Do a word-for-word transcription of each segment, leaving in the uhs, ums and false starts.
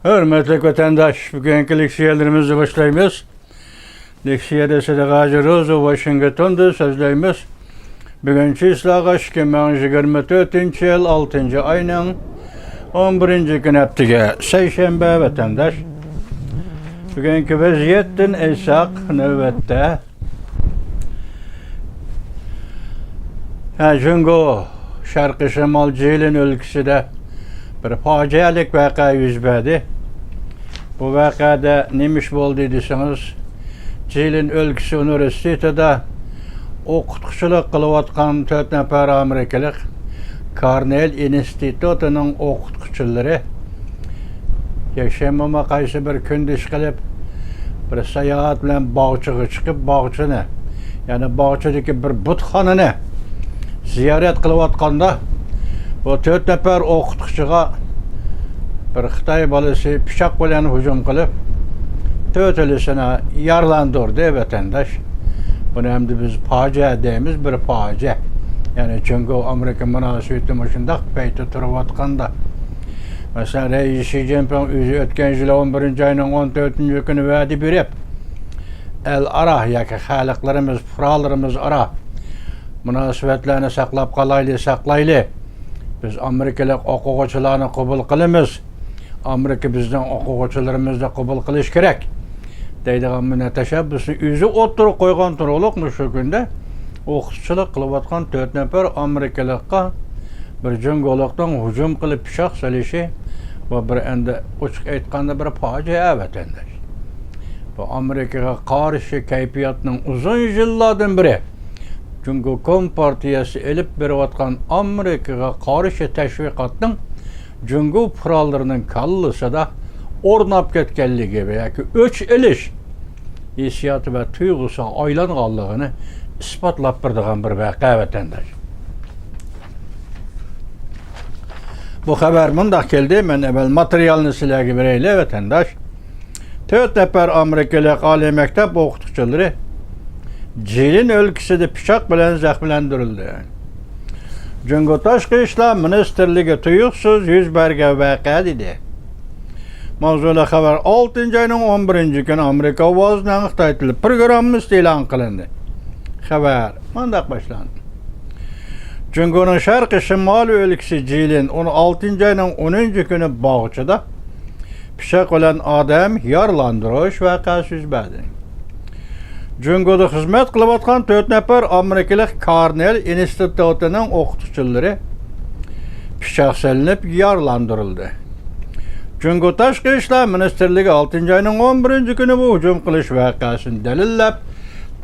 ھۆرمەتلىك ۋەتەنداش، بۈگۈنكى لېكسىيەلىرىمىزنى باشلايمىز. لېكسىيەدە سىدىق ھاجى روزى، ۋاشىنگتوندىن سۆزلەيمىز. بۈگۈن چىسلاغا ئىككى مىڭ يىگىرمە تۆتىنچى يىل ئالتىنچى ئاينىڭ ئون بىرىنچى كۈنى، ھەپتىگە سەيشەنبە، ۋەتەنداش. بۈگۈنكى ۋەزىيەتتىن ئېيتساق، نۆۋەتتە ھە، جۇڭگو شەرقىي شىمال جىلىن ئۆلكىسىدە بىر پاجىئەلىك ۋەقە يۈز بەردى. بۇ ۋەقەدە نېمە ئىش بولدى دېسىڭىز، جىلىن ئۆلكىسى ئۇنىۋېرسىتېتىدا ئوقۇتقۇچىلىق قىلىۋاتقان تۆت نەپەر ئامېرىكىلىق كارنېل ئىنستىتۇتىنىڭ ئوقۇتقۇچىلىرى يەكشەنبىمۇ قايسى بىر كۈندە ئىشقىلىپ، بىر ساياھەت بىلەن باغچىغا چىقىپ، باغچىنى، يەنى باغچىدىكى بىر بۇتخانىنى زىيارەت قىلىۋاتقاندا، بۇ تۆت نەپەر ئوقۇتقۇچىغا بىر خىتاي بالىسى پىچاق بىلەن ھۇجۇم قىلىپ، تۆتىلىسىنى يارىلاندۇردى، ۋەتەنداش. بۇنى ئەمدى بىز پاجىئە دەيمىز، بىر پاجىئە. يەنى جۇڭگو ئامېرىكا مۇناسىۋىتى مۇشۇنداق پەيتتە تۇرۇۋاتقاندا، مەسىلەن، رەئىس شى جىنپىڭ ئۆزى ئۆتكەن يىلى ئون بىرىنچى ئاينىڭ ئون تۆتىنچى كۈنى ۋەدە بېرىپ، ئەلئارا ياكى خەلقلىرىمىز، پۇقرالىرىمىز ئارا مۇناسىۋەتلەرنى ساقلاپ قالايلى، ساقلايلى. بىز ئامېرىكىلىق ئوقۇغۇچىلارنى قوبۇل قىلىمىز. ئامېرىكا بىزنىڭ ئوقۇغۇچىلىرىمىزنى قوبۇل قىلىشى كېرەك، دەيدىغان مۇنە تەشەببۇسنى ئۆزى ئوتتۇرىغا قويغان تۇرۇقلۇق مۇشۇ كۈندە ئوقۇتقۇچىلىق قىلىۋاتقان تۆت نەپەر ئامېرىكىلىققا بىر جۇڭگولۇقنىڭ ھۇجۇم قىلىپ پىچاق سېلىشى، بۇ بىر ئەمدى ئوچۇق ئېيتقاندا بىر پاجىئە، ۋەتەنداش. بۇ ئامېرىكىغا قارشى كەيپىياتنىڭ ئۇزۇن يىللاردىن بېرى جۇڭگو كومپارتىيەسى ئېلىپ بېرىۋاتقان ئامېرىكىغا قارشى تەشۋىقاتنىڭ جۇڭگو پۇقرالىرىنىڭ كاللىسىدا ئورناپ كەتكەنلىكى ۋە ياكى ئۆچ ئېلىش ھېسسىياتى ۋە تۇيغۇسىغا ئايلانغانلىقىنى ئىسپاتلاپ بېرىدىغان بىر ۋەقە، ۋەتەنداش. بۇ خەۋەر مۇنداق كەلدى، مەن ئەۋۋەل ماتېرىيالنى سىلەرگە بېرەيلى، ۋەتەنداش. تۆت نەپەر ئامېرىكىلىق ئالىي مەكتەپ ئوقۇتقۇچىلىرى جىلىن ئۆلكىسىدە پىچاق بىلەن زەخىملەندۈرۈلدى. جۇڭگو تاشقى ئىشلار مىنىستىرلىكى تۇيۇقسىز يۈز بەرگەن ۋەقە دېدى. ماۋزۇلۇق خەۋەر ئالتىنچى ئاينىڭ ئون بىرىنچى كۈنى ئامېرىكا ئاۋازىنىڭ خىتاي تىلى پروگراممىسىدا ئېلان قىلىندى. خەۋەر مۇنداق باشلاندى. جۇڭگونىڭ شەرقىي شىمالىي ئۆلكىسى جىلىن ئون ئالتىنچى ئاينىڭ ئونىنچى كۈنى باغچىدا پىچاق بىلەن ئادەم يارىلاندۇرۇش ۋەقەسى يۈز بەردى. جۇڭگودا خىزمەت قىلىۋاتقان تۆت نەپەر ئامېرىكىلىق كارنېل ئىنستىتۇتىنىڭ ئوقۇتقۇچىلىرى پىچاق سېلىنىپ يارىلاندۇرۇلدى. جۇڭگو تاشقى ئىشلار مىنىستىرلىكى ئالتىنچى ئاينىڭ ئون بىرىنچى كۈنى بۇ ھۇجۇم قىلىش ۋەقەسىنى دەلىللەپ،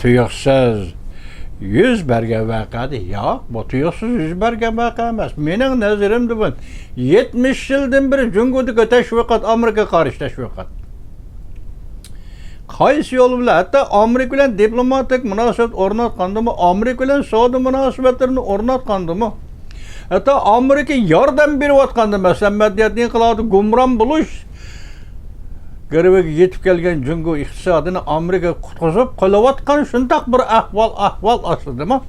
تۇيۇقسىز يۈز بەرگەن ۋەقە دېدى. ياق، بۇ تۇيۇقسىز يۈز بەرگەن ۋەقە ئەمەس. مېنىڭ نەزىرىمدە بۇ يەتمىش يىلدىن بېرى جۇڭگودىكى تەشۋىقات، ئامېرىكىغا قارشى تەشۋىقات. قايسى يول بىلەن؟ ھەتتا ئامېرىكا بىلەن دىپلوماتىك مۇناسىۋەت ئورناتقاندىمۇ، ئامېرىكا بىلەن سودا مۇناسىۋەتلىرىنى ئورناتقاندىمۇ، ھەتتا ئامېرىكا ياردەم بېرىۋاتقاندا، مەسىلەن، مەدەنىيەت ئىنقىلابىدا گۇمران بولۇش گىرۋىكىگە يېتىپ كەلگەن جۇڭگو ئىقتىسادىنى ئامېرىكا قۇتقۇزۇپ قېلىۋاتقان شۇنداق بىر ئەھۋال، ئەھۋال ئاستىدىمۇ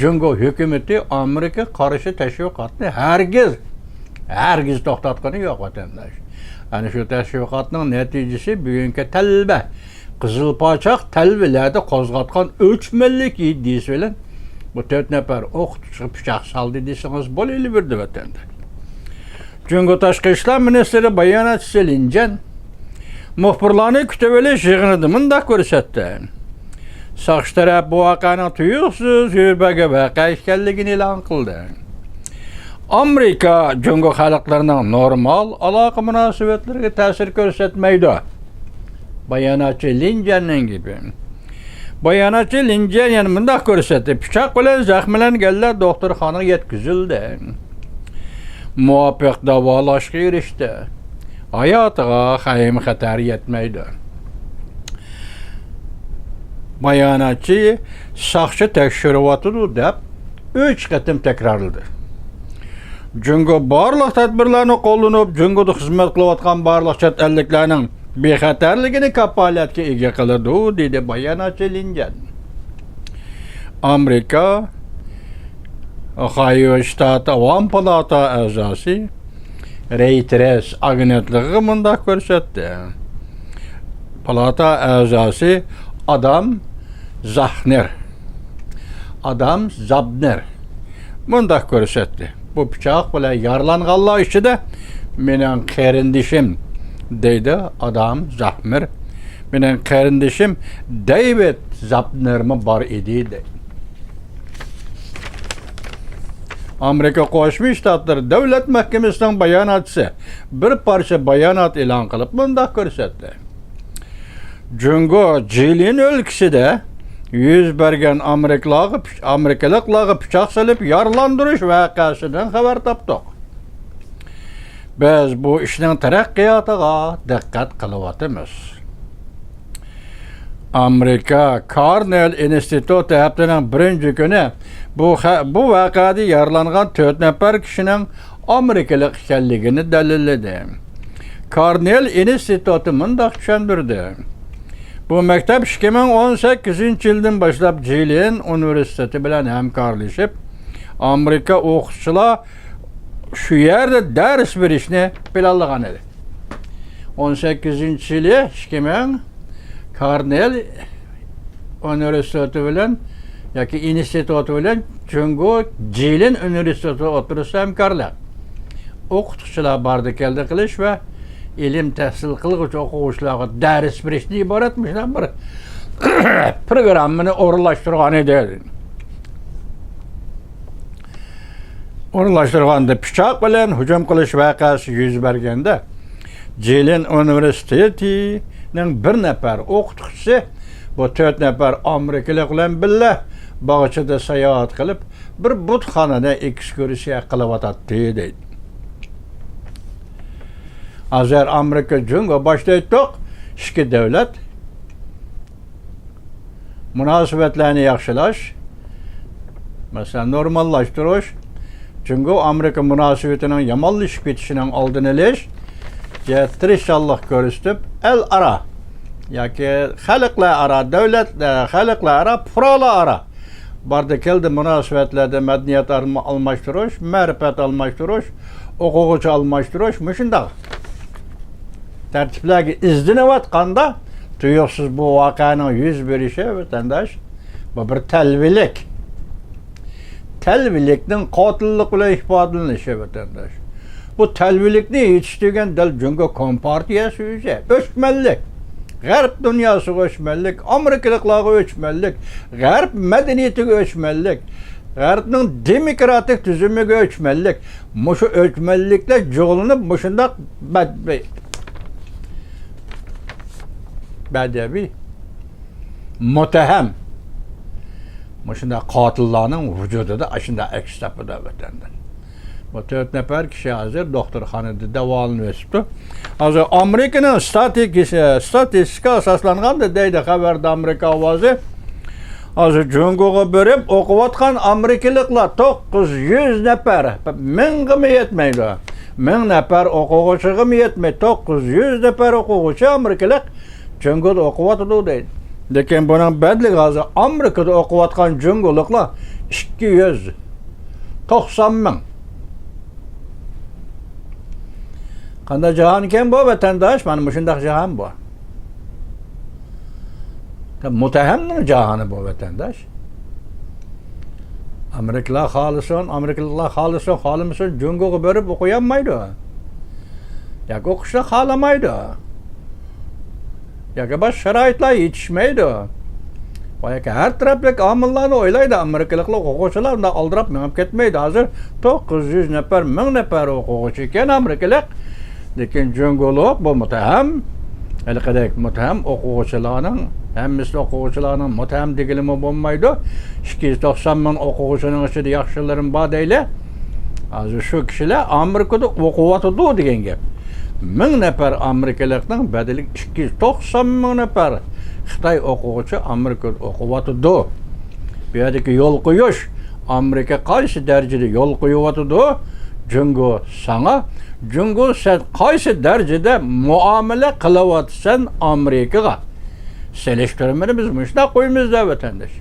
جۇڭگو ھۆكۈمىتى ئامېرىكا قارشى تەشۋىقاتنى ھەرگىز، ھەرگىز توختاتقىنى يوق، ۋەتەنداش. ئەنە شۇ تەشۋىقاتنىڭ نەتىجىسى بۈگۈنكى تەلۋە، قىزىل پاچاق تەلۋىلەردە قوزغاتقان ئۆچمەنلىك ئىدىيىسى بىلەن بۇ تۆت نەپەر ئوقۇتقۇچىغا پىچاق سالدى دېسىڭىز بولۇۋېرىدۇ، ۋەتەنداش. جۇڭگو تاشقى ئىشلار مىنىستىرى باياناتچىسى لىن جيەن مۇخبىرلارنى كۈتۈۋېلىش يىغىنىدا مۇنداق كۆرسەتتى. ساقچى تەرەپ بۇ ۋەقەنىڭ تۇيۇقسىز يۈز بەرگەن ۋەقە ئىكەنلىكىنى ئېلان قىلدى. ئامېرىكا جۇڭگو خەلقلىرىنىڭ نورمال ئالاقە مۇناسىۋەتلىرىگە تەسىر كۆرسەتمەيدۇ. باياناتچى لىن جيەننىڭ گېپى. باياناتچى لىن جيەن يەنە مۇنداق كۆرسەتتى، پىچاق بىلەن زەخىملەنگەنلەر دوختۇرخانىغا يەتكۈزۈلدى. مۇۋاپىق داۋالاشقا ئېرىشتى. ھاياتىغا خەۋپ-خەتەر يەتمەيدۇ. باياناتچى ساقچى تەكشۈرۈۋاتىدۇ دەپ ئۈچ قېتىم تەكرارلىدى. جۇڭگو بارلىق تەدبىرلەرنى قوللىنىپ، جۇڭگودا خىزمەت قىلىۋاتقان بارلىق چەت ئەللىكلەرنىڭ بىخەتەرلىكىنى كاپالەتكە ئىگە قىلىدۇ، دېدى باياناتچى لىن جيەن. ئامېرىكا ئوھايو شتاتى ئاۋام پالاتا ئەزاسى رېيتېرس ئاگېنتلىقىغا مۇنداق كۆرسەتتى. پالاتا ئەزاسى ئادام زاخنېر، ئادام زابنېر مۇنداق كۆرسەتتى: بۇ پىچاق بىلەن يارىلانغانلار ئىچىدە مېنىڭ قېرىندىشىم، دەيدۇ ئادام زاخمېر، مېنىڭ قېرىندىشىم دەيۋىد زابنېرمۇ بار ئىدى، دەيدۇ. ئامېرىكا قوشما شتاتلىرى دۆلەت مەھكىمىسىنىڭ باياناتچىسى بىر پارچە بايانات ئېلان قىلىپ مۇنداق كۆرسەتتى: جۇڭگو جىلىن ئۆلكىسىدە يۈز بەرگەن ئامېرىكىلارغا، ئامېرىكىلىقلارغا پىچاق سېلىپ يارىلاندۇرۇش ۋەقەسىدىن خەۋەر تاپتۇق. بىز بۇ ئىشنىڭ تەرەققىياتىغا دىققەت قىلىۋاتىمىز. ئامېرىكا كارنېل ئىنستىتۇتى ھەپتىنىڭ بىرىنچى كۈنى بۇ خە-، بۇ ۋەقەدە يارىلانغان تۆت نەپەر كىشىنىڭ ئامېرىكىلىق ئىكەنلىكىنى دەلىللىدى. كارنېل ئىنستىتۇتى مۇنداق چۈشەندۈردى: بۇ مەكتەپ ئىككى مىڭ ئون سەككىزىنچى يىلدىن باشلاپ جىلىن ئۇنىۋېرسىتېتى بىلەن ھەمكارلىشىپ، ئامېرىكا ئوقۇتقۇچىلار شۇ يەردە دەرس بېرىشنى پىلانلىغان ئىدى. ئون سەككىزىنچى يىلى ئىككى مىڭ كارنېل ئۇنىۋېرسىتېتى بىلەن ياكى ئىنستىتۇتى بىلەن جۇڭگو جىلىن ئۇنىۋېرسىتېتى ئوتتۇرىسىدا ھەمكارلىق. ئوقۇتقۇچىلار باردى كەلدى قىلىش ۋە ئىلىم تەھسىل قىلغۇچى ئوقۇغۇچىلارغا دەرس بېرىشتىن ئىبارەت مۇشۇنداق بىر پروگراممىنى ئورۇنلاشتۇرغان ئىدى. ئورۇنلاشتۇرغاندا پىچاق بىلەن ھۇجۇم قىلىش ۋەقەسى يۈز بەرگەندە، جىلىن ئۇنىۋېرسىتېتىنىڭ بىر نەپەر ئوقۇتقۇچىسى بۇ تۆت نەپەر ئامېرىكىلىق بىلەن بىللە باغچىدا ساياھەت قىلىپ، بىر بۇتخانىنى ئېكسكۇرسىيە قىلىۋاتاتتى، دەيدۇ. ھازىر ئامېرىكا جۇڭگو باشتا ئېيتتۇق، ئىككى دۆلەت مۇناسىۋەتلەرنى ياخشىلاش، مەسىلەن، نورماللاشتۇرۇش، جۇڭگو ئامېرىكا مۇناسىۋىتىنىڭ يامانلىشىپ كېتىشىنىڭ ئالدىنى ئېلىش، يە تىرىشچانلىق كۆرسىتىپ، ئەل ئارا ياكى خەلقلەر ئارا، دۆلەت، خەلقلەر ئارا، پۇقرالار ئارا باردا كەلدى مۇناسىۋەتلەردە مەدەنىيەت ئالما-، ئالماشتۇرۇش، مەرىپەت ئالماشتۇرۇش، ئوقۇغۇچى ئالماشتۇرۇش، مۇشۇنداق تەرتىپلەرگە ئىزدىنىۋاتقاندا، تۇيۇقسىز بۇ ۋەقەنىڭ يۈز بېرىشى، ۋەتەنداش، بۇ بىر تەلۋىلىك. تەلۋىلىكنىڭ قاتىللىق بىلەن ئىپادىلىنىشى، ۋەتەنداش. بۇ تەلۋىلىكنى يېتىشتۈرگەن دەل جۇڭگو كومپارتىيەسى ئۆزى. ئۆچمەنلىك. غەرب دۇنياسىغا ئۆچمەنلىك، ئامېرىكىلىقلارغا ئۆچمەنلىك، غەرب مەدەنىيىتىگە ئۆچمەنلىك، غەربنىڭ دېموكراتىك تۈزۈمىگە ئۆچمەنلىك. مۇشۇ ئۆچمەنلىكلەر جۇغلىنىپ، مۇشۇنداق بەد-، بەدەۋى، مۇتتەھەم، مۇشۇنداق قاتىللارنىڭ ۋۇجۇدىدا ئاشۇنداق ئەكس تاپىدۇ ۋەتەندە. بۇ تۆت نەپەر كىشى ھازىر دوختۇرخانىدا داۋالىنىۋېتىپتۇ. ھازىر ئامېرىكىنىڭ ستاتىكىسى، ستاتىستىكىغا ئاساسلانغاندا، دەيدۇ خەۋەردە ئامېرىكا ئاۋازى، ھازىر جۇڭگوغا بېرىپ ئوقۇۋاتقان ئامېرىكىلىقلار توققۇز يۈز نەپەر، مىڭغىمۇ يەتمەيدۇ. مىڭ نەپەر ئوقۇغۇچىغىمۇ يەتمەي، توققۇز يۈز نەپەر ئوقۇغۇچى ئامېرىكىلىق جۇڭگودا ئوقۇۋاتىدۇ دەيدۇ. لېكىن بۇنىڭ بەدىلىگە ھازىر ئامېرىكىدا ئوقۇۋاتقان جۇڭگولۇقلار ئىككى يۈز توقسان مىڭ. قانداق جاھانكەن بۇ، ۋەتەنداش؟ مانا مۇشۇنداق جاھان بۇ. مۇتتەھەمنىڭ جاھانى بۇ، ۋەتەنداش. ئامېرىكىلار خالىسۇن، ئامېرىكىلىقلار خالىسۇن، خالىمىسۇن، جۇڭگوغا بېرىپ ئوقۇيالمايدۇ. ياكى ئوقۇشنى خالىمايدۇ. ياكى باشقا شارائىتلار يېتىشمەيدۇ. ۋە ياكى ھەر تەرەپلىك ئامىللارنى ئويلايدۇ. ئامېرىكىلىقلار ئوقۇغۇچىلار ئۇنداق ئالدىراپ مېڭىپ كەتمەيدۇ. ھازىر توققۇز يۈز نەپەر، مىڭ نەپەر ئوقۇغۇچى ئىكەن ئامېرىكىلىق. لېكىن جۇڭگولۇق بۇ مۇتتەھەم، ھېلىقىدەك مۇتتەھەم ئوقۇغۇچىلارنىڭ، ھەممىسى ئوقۇغۇچىلارنىڭ مۇتتەھەم دېگىلىمۇ بولمايدۇ. ئىككى يۈز توقسان مىڭ ئوقۇغۇچىنىڭ ئىچىدە ياخشىلىرىمۇ بار دەيلى. ھازىر شۇ كىشىلەر ئامېرىكىدا ئوقۇۋاتىدۇ دېگەن گەپ. مىڭ نەپەر ئامېرىكىلىقنىڭ بەدىلىگە ئىككى يۈز توقسان مىڭ نەپەر خىتاي ئوقۇغۇچى ئامېرىكىدا ئوقۇۋاتىدۇ. بۇ يەردىكى يول قويۇش، ئامېرىكا قايسى دەرىجىدە يول قويۇۋاتىدۇ؟ جۇڭگو ساڭا، جۇڭگو سەن قايسى دەرىجىدە مۇئامىلە قىلىۋاتىسەن ئامېرىكىغا؟ سېلىشتۇرمىنى بىز مۇشۇنداق قويىمىز دە، ۋەتەنداش.